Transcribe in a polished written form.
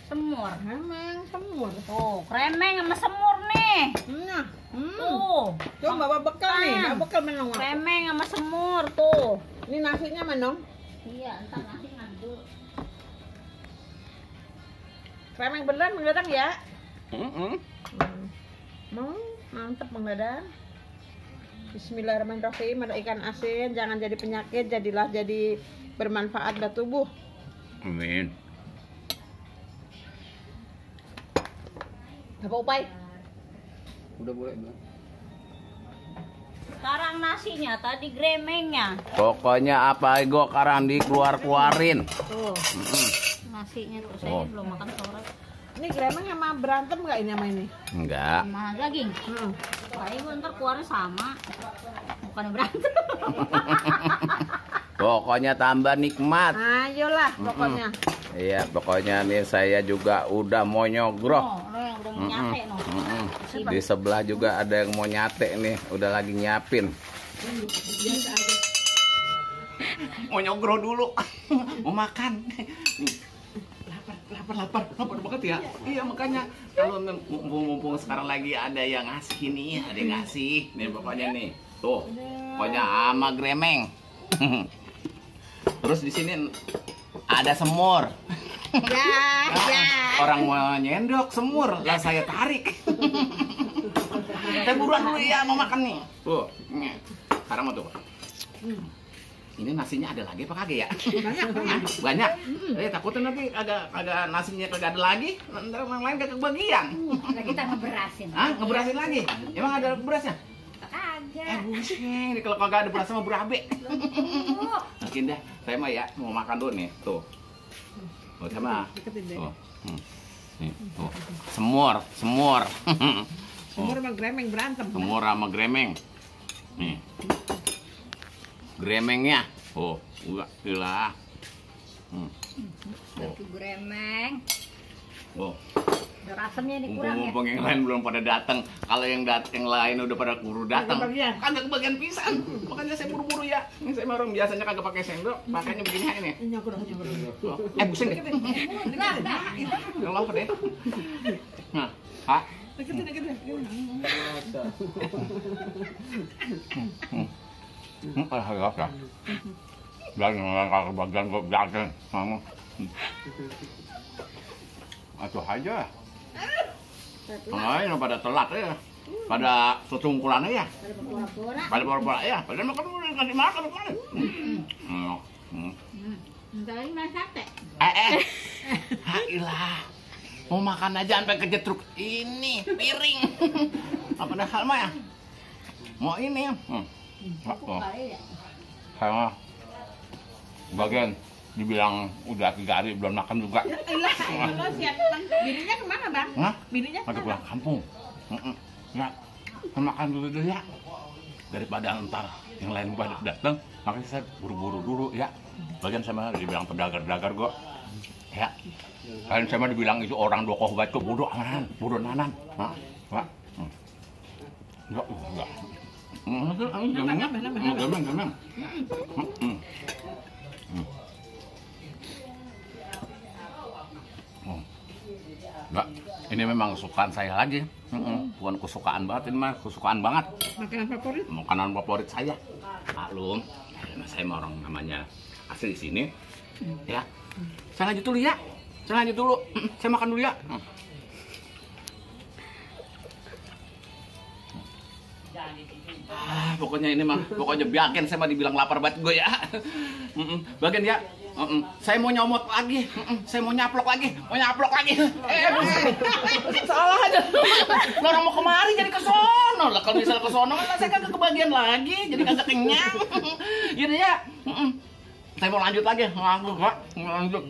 Semur. Kremeng, semur. Tuh, kremeng sama semur nih. Nah, Tuh. Coba bawa bekal nih, bawa bekal menong. Kremeng sama semur tuh. Ini nasinya menong. Iya, entar nasi ngadu. Kremeng beneran Mang Dadang ya? Mm-mm. Mantep Mang Dadang. Bismillahirrahmanirrahim. Ada ikan asin, jangan jadi penyakit, jadilah jadi bermanfaat buat tubuh. Amin. Apa Upai? Udah boleh, Bang. Sekarang nasinya, tadi gremengnya. Pokoknya apa ego karang dikeluar-keluarin. Tuh. Nasinya tuh saya belum makan sore. Ini kremeng sama berantem nggak ini sama ini? Enggak. Sama daging. Kayak gue ntar keluarnya sama. Bukannya berantem. Pokoknya tambah nikmat. Ayolah pokoknya. Iya, pokoknya nih saya juga udah mau nyogrok. Oh, lo yang udah nyate no. Di sebelah juga ada yang mau nyate nih, udah lagi nyiapin. Biasa aja. Mau nyogrok dulu, mau makan. Lapar banget ya. Iya makanya kalau mumpung sekarang lagi ada yang ngasih nih, ada yang ngasih. Nih pokoknya nih, tuh, pokoknya sama gremeng. Terus di sini ada semur. Ya. Orang mau nyendok semur, lah saya tarik. Saya buruan dulu ya mau makan nih. Tuh, sekarang mau tuh. Ini nasinya ada lagi apa kagak ya? Banyak. Takutnya nanti agak nasinya kagak ada lagi, ntar yang lain kagak kebagian. Nah, kita ngeberasin. Hah? Ngeberasin lagi? Emang ada berasnya? Kagak. Buset, ini kalau kagak ada beras sama berabe. Mungkin dah, saya mah ya mau makan dulu nih, tuh. Oh, sama. Tuh. Nih, tuh. Semur. Semur sama gremeng berantem. Semur sama gremeng. Nih. Gremengnya. Oh, enggak gila. Itu gremeng. Oh. Udah rasemnya ini kurang ya. Mumpung yang lain belum pada datang. Kalau yang lain udah pada keburu datang. Kagak kebagian pisan. Makanya saya buru-buru ya. Ini saya orang biasanya kagak pakai sendok, makanya begini aja nih. Nyogor. Pusing deh. Yang lapar deh. Nah, Pak. Deket. Agak. Jangan kalau kebagian gue biarin. Atuh aja. Nah, pada telat ya. Pada setungkulannya ya. Pada pura-pura ya. Pada makan dulu kasih makan. Bentar lagi makan sate. Hailah. Mau makan aja sampai kejetruk ini piring. Apa dah hal mah ya? Mau ini. Saya bagian dibilang udah 3 hari belum makan juga. Ya elah, lo siap. Bininya kemana Bang? Hah? Bininya Ada kemana? pulang kampung. Ya, makan dulu ya. Daripada ntar yang lain pada datang, makanya saya buru-buru dulu ya. Bagian sama dibilang pedagar-pedagar kok. Ya. Kalian sama dibilang itu orang dokoh baik kok bodoh amanan, bodoh nanan. Hah? Pak. Enggak. Gamang. Enggak, ini memang kesukaan saya lagi. Bukan kesukaan banget, ini mah kesukaan banget. Makanan favorit saya. Maklum, karena saya mah orang namanya asli di sini. Ya, saya lanjut dulu ya. Saya makan dulu ya. Pokoknya ini mah, pokoknya biakin saya mah dibilang lapar banget gue ya. Bagian ya. Saya mau nyomot lagi, saya mau nyaplok lagi. Salah aja. Orang mau kemari jadi ke sono lah. Kalau misalnya ke sono kan saya kagak kebagian lagi, jadi kagak kenyang. Gitu ya. Saya mau lanjut lagi, lanjut.